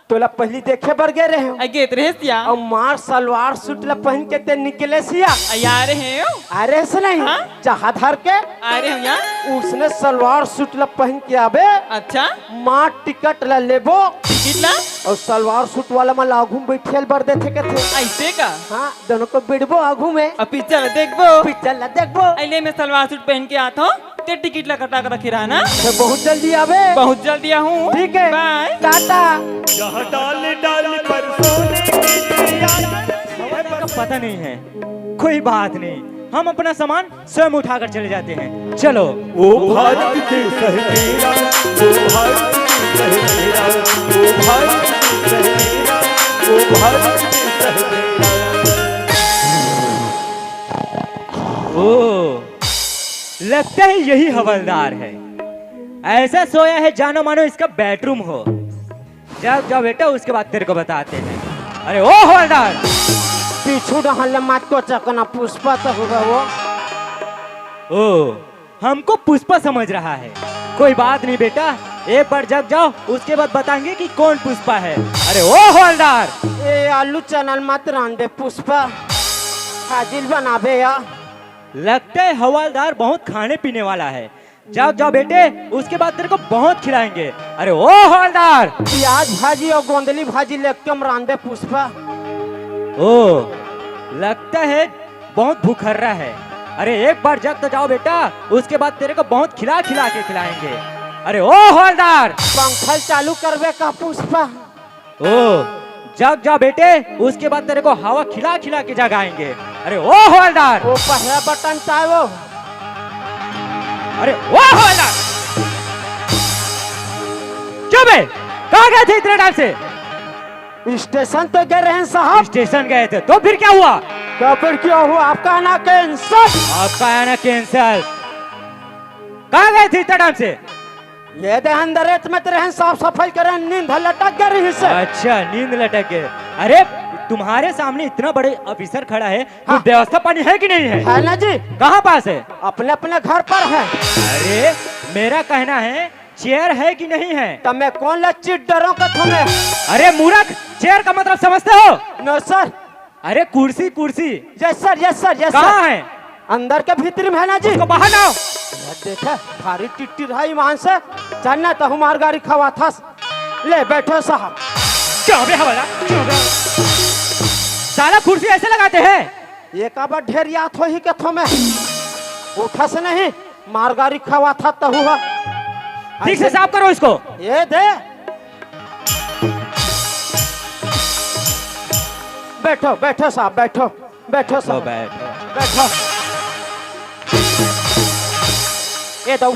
तोला पहली देखे बर गए रहे हो। आ, गेत रहे सिया। और मार सलवार सूट ला पहन के ते निकले सिया। आ, यार है हो? अरे से नहीं, हाँ? चाहा धर के। अरे हो या? उसने सलवार सूट ला पहन के आबे। अच्छा। मार टिकट ला लेबो। टिकट ला? और सलवार सूट वाला मा लागू में बैठे ल बर देथे कथे। ऐसे का? हाँ, दोनों को बिड़बो आगू में। अब पिक्चर ला देखबो। पिक्चर ला देखबो। अइले मैं सलवार सूट पहन के आत हूँ। ते टिकट ला कटा के रखे रहा ना। तो बहुत जल्दी आवे। बहुत जल्दी आहूँ। ठीक है। बाय। टाटा। यहाँ डाल डाल पर सोने की चिड़िया। हवा का पता नहीं है, कोई बात नहीं, हम अपना सामान स्वयं उठाकर चले जाते हैं। चलो। वो भारत देश है मेरा, वो भारत देश है मेरा, वो भारत देश है मेरा, वो भारत देश है मेरा। ओ। लगता है यही हवलदार है। ऐसा सोया है जानो मानो इसका बेडरूम हो। जाओ जाओ बेटा, उसके बाद तेरे को बताते हैं। अरे ओ हवलदार, पीछू डहन ले मत को चकना, पुष्पा तो होगा वो। ओ, हमको पुष्पा समझ रहा है। कोई बात नहीं बेटा, एक बार जग जाओ, उसके बाद बताएंगे कि कौन पुष्पा है। अरे ओ हवलदार, ए आलू चना ल मत रांधे पुष्पा, हाजिर बनाबे या। लगता है हवलदार बहुत खाने पीने वाला है। जाओ जाओ बेटे, उसके बाद तेरे को बहुत खिलाएंगे। अरे ओ हवलदार, प्याज भाजी और गोंदली भाजी लेके हम रांधे पुष्पा। ओ, लगता है बहुत भूखर्रा है। अरे एक बार जग तो जाओ बेटा, उसके बाद तेरे को बहुत खिला खिला के खिलाएंगे। अरे ओ हवलदार, पंखा चालू करबे का पुष्पा? ओ, जग जा बेटे, उसके बाद तेरे को हवा खिला खिला के जगाएंगे। अरे ओ हवलदार, वो पहला बटन चाहे वो। अरे ओ हवलदार, चुप है। कहाँ गए थे इतने टाइम से? स्टेशन तो गए रहे हैं साहब। स्टेशन गए थे तो फिर क्या हुआ? तो फिर क्या हुआ? आपका आना कैंसिल। आपका आना कैंसिल। कहाँ गए थे इतने टाइम से? ये दे अंदर रेत में तो रहे, साफ सफाई करे, नींद लटक गए रही से। अच्छा, नींद लटक गए। अरे, तुम्हारे सामने इतना बड़े ऑफिसर खड़ा है, कोई हाँ। व्यवस्था पानी है कि नहीं है? है ना जी। कहाँ पास है? अपने अपने घर पर है। अरे, मेरा कहना है, चेयर है कि नहीं है? तो मैं कौन ला चीट डरो का तुम्हें? अरे मूर्ख, चेयर का मतलब समझते हो? नो सर। अरे कुर्सी, कुर्सी। Yes sir, yes sir, yes sir. कहाँ है? अंदर के भीतर में है ना जी। उसको बाहर लाओ। ये देखे, भारी टिट्टी रहा ईमान से। चल ना तो हमार गाड़ी खवा थस। ले बैठो साहब। चुप बे हवलदार, चुप बे। साला कुर्सी ऐसे लगाते हैं? ये का बात ढेर याद हो ही के थो में। उठस नहीं, मार गाड़ी खवा था तो हुआ। ठीक से साफ करो इसको। ये दे। बैठो, बैठो साहब, बैठो। बैठो लो, साहब। बैठो। बैठो। ये दो।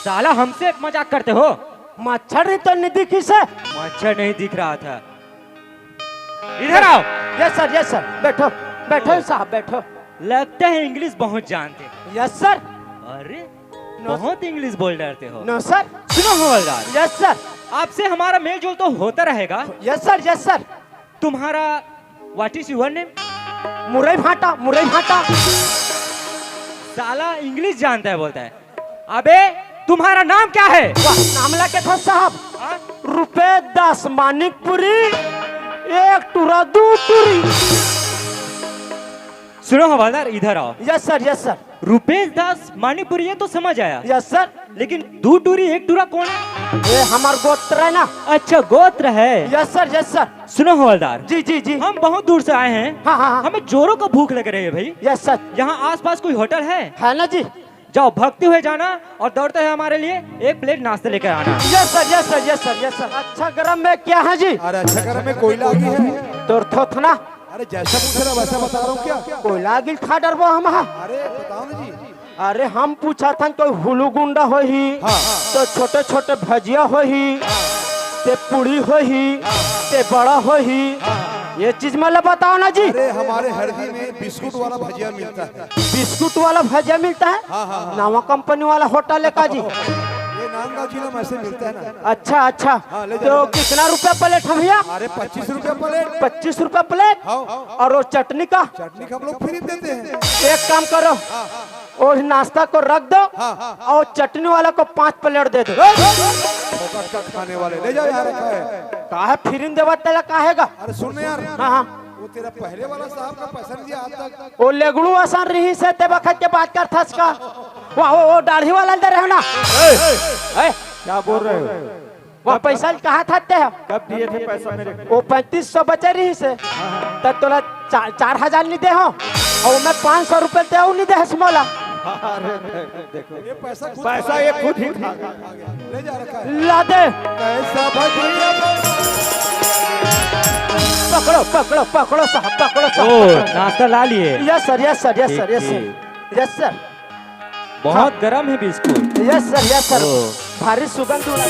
साला हमसे मजाक करते हो? मच्छर ही तो नहीं दिखी से। मच्छर नहीं दिख रहा था। इधर आओ। Yes sir, yes sir. बैठो, बैठो साहब, बैठो। लगता है इंग्लिश बहुत जानते हैं। Yes sir. अरे, नो बहुत इंग्लिश बोल डरते हो। नो सर। सुनो हवलदार। Yes sir. आपसे हमारा मेल जोल तो होता रहेगा। Yes sir, yes sir. तुम्हारा what is your name? मुरई भाटा, मुरई भाटा। साला इंग्लिश जानता है बोलता है। अबे, तुम्हारा नाम क्या है? वाह, नाम ला के था साहब। हाँ? रुपेश दास मानिकपुरी, एक टुरा दू टुरी। सुनो हवलदार, इधर आओ। Yes sir, yes sir. Rupesh Das Manikpuri, ये तो समझ आया। Yes sir. लेकिन दू टुरी एक टुरा कौन है? ये हमार गोत्र है ना। अच्छा, गोत्र है। Yes sir, yes sir. सुनो हवलदार। जी, जी, जी। हम बहुत दूर से आए हैं। हाँ, हाँ, हाँ। हमें जोरों का भूख लग रही है भाई। Yes sir. यहाँ आसपास कोई होटल है? है ना जी। जाओ, भागते हुए जाना और दौड़ते हुए हमारे लिए एक प्लेट नाश्ता लेकर आना। Yes sir, yes sir, yes sir, yes sir. अच्छा गरम में क्या है जी? अरे अच्छा गरम में कोयला आगी है। तोर थोथना। अरे जैसा पूछ रहा वैसा बता रहा हूँ क्या? कोयला आगी खा डरबो हम, हाँ। अरे बताओ ना जी। अरे हम पूछा था कोई हुलू गुंडा होही, हाँ। तो छोटे छोटे भजिया होही, ते पूड़ी होही, ते बड़ा होही, ये चीज मतलब बताओ ना जी। अरे हमारे हरदी में बिस्कुट वाला भजिया मिलता है। बिस्कुट वाला भजिया मिलता है? हाँ, हाँ, हाँ। नवा कंपनी वाला होटल है का जी? ये नांदगांव जिला में ऐसे मिलता है ना। अच्छा, अच्छा। हाँ, ले जाओ, तो ले जाओ। कितना रुपया प्लेट है भैया? अरे पच्चीस रुपया प्लेट। पच्चीस रुपया प्लेट? हाँ। और वो चटनी का? चटनी का हम लोग फ्री देते हैं। एक काम करो, हाँ। और नाश्ता को रख दो, हाँ। और चटनी वाला को पांच प्लेट दे दो। फोकट का खाने वाले, ले जाओ, यहाँ रखा है। काहे फ्री में देवा तेला काहे गा? अरे सुन ना यार। हाँ, हाँ। वो तेरा पहले वाला साहब का पैसा नहीं दिया आज तक। वो लेगड़ू आसान रही से ते बखत के बात कर थस का। वाह, वो, वो दाढ़ी वाला दे रहे हो ना। ए, ए, क्या बोल रहे हो? वो कब, पैसा कब, कहाँ था ते? कब दिए थे पैसा मेरे को? वो पैंतीस सौ बचे रही से। हाँ, हाँ। तब तोला चार, चार हजार नहीं दे हो। और मैं पाँच सौ रुपये दे नहीं दे हस मोला। अरे, देखो, देखो। ये पैसा खुद पैसा ये खुद ही खा गया। ले जा रखा है। ला दे। पैसा भजिया। पकड़ो, पकड़ो, पकड़ो साहब, पकड़ो साहब, ओ, पकड़ो। नाश्ता ला लिए? Yes sir, yes sir, yes ठीक, सर, यस सर, ठीक। Yes sir. बहुत हाँ। गरम है biscuit. Yes sir, yes sir. ओ। भारी सुगंध उड़ा।